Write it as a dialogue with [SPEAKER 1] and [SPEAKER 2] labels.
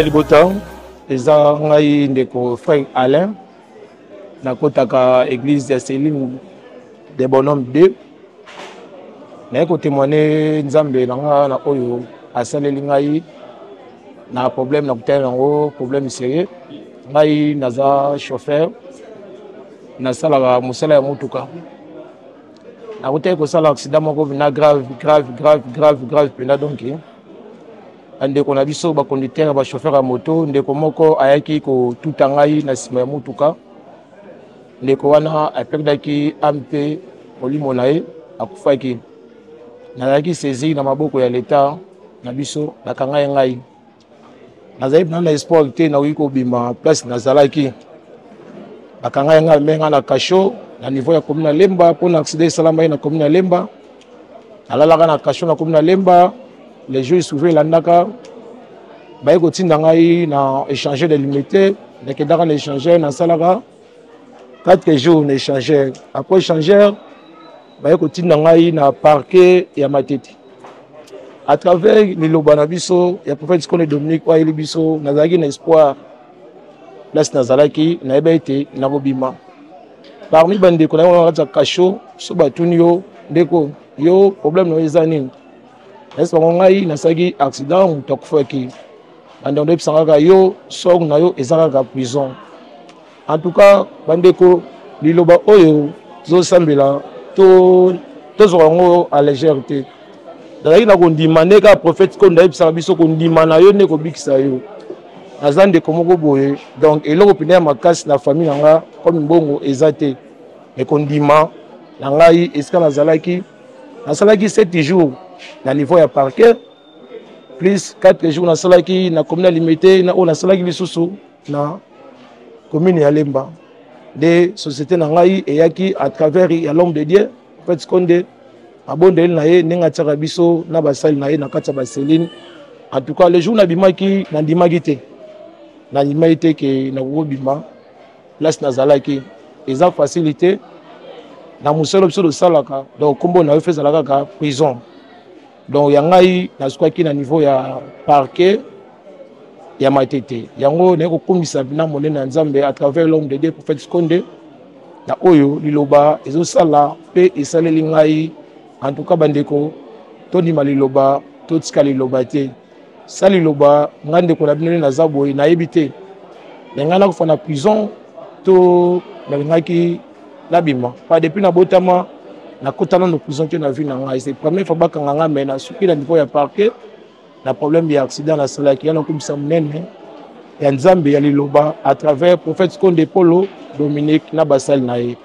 [SPEAKER 1] Libota, eza ngai ndeko frère Alain, nakotaka église ya Céline de Bonhomme 2. Naye kotémoigne Nzambe na nga na oyo asaleli ngai na problème nakutani yango, problème sérieux. Ngai naza chauffeur, nasalaka mosala ya motuka. Nakutaki kosala accident moko na grave, grave, grave, grave, grave mpenza. Donc bandeko na biso baconducteur, bachauffeur ya moto, ndeko moko ayaki kotuta ngai na nsima ya motuka. Ndeko wana aperdaki ame mpe molimo na ye, akufaki. Nazalaki saisi na maboko ya leta na biso, bakanga ye. Ngai nazali mpena na espoir te nakoki kobima place nazalaki. Bakanga ye ngai, me ngai na cachot na niveau ya commune ya Lemba, mpona accident esalamaki na commune ya Lemba. Nalalaka na cachot na commune ya Lemba. Les jours suivants elandaka, baye kotinda ngai na échangeur de Limete. Nakendaka na échangeur, nasalaka 4 jours na échangeur. Après échangeur, baye kotinda ngai na parquet ya Matete. À travers liloba na biso ya prophète Kone Dominique oyo ayeli biso, nazalaki na espoir. Place nazalaki, nayeba ete nakobima. Parmi bandeko na ye wana kati ya cachot, so batuni yo: "Ndeko, yo problème na yo eza nini?" Nayesi bango: "Ngai nasalaki accident, moto akufaki." Bandeko ndoyebisanga kaka: "Yo, sort na yo eza kaka prison." En tout cas, bandeko, liloba oyo tozosambela, tozwaka yango à légère te. Nazalaki na kondima nde kaka prophète Konde ayebisaka biso: "Kondima na yo nde kobikisa yo." Naza ndeko moko boye, donc eloko pene ya makasi na famille na nga, comme mbongo eza te, me kondima na ngai, esika nazalaki, nasalaki 7 jours na niveau ya parquet, plus 4 jours nasalaki na commune ya Limete, na oyo nasalaki lisusu na commune ya Lemba. Nde société na ngai eyaki à travers ya l'homme de Dieu prophète Konde, mabondeli na ye, ndenge atiaka biso na basali na ye na kati ya baseline. En tout cas, le jour nabimaki, nandimaki te, nandimaki te ke nakokobima. Place nazalaki eza facilité na mosala biso tosalaka, donc nkombo na yo fe ezala kaka prison. Donc ya ngai, nasukwaki na niveau ya parquet ya Matete. Yango naye kokumisa na monene ya Nzambe à travers l'homme de Dieu prophète Konde, na oyo liloba ezosala mpe esaleli ngai. En tout cas, bandeko, tondima liloba, totika liloba te. Sa liloba, ngai ndeko na bino nde naza boye, nayebi te me ngai nakufa na prison to nalingaki nabima pa. Depuis nabotama, nakota nano prison te na vie na ngai. C'est première fois bakanga ngai, me nasuki na niveau ya parquet na problème ya accident nasalaki. Yana nakumisa monene ya Nzambe ya liloba à travers prophète Konde Polo Dominique na basali na ye.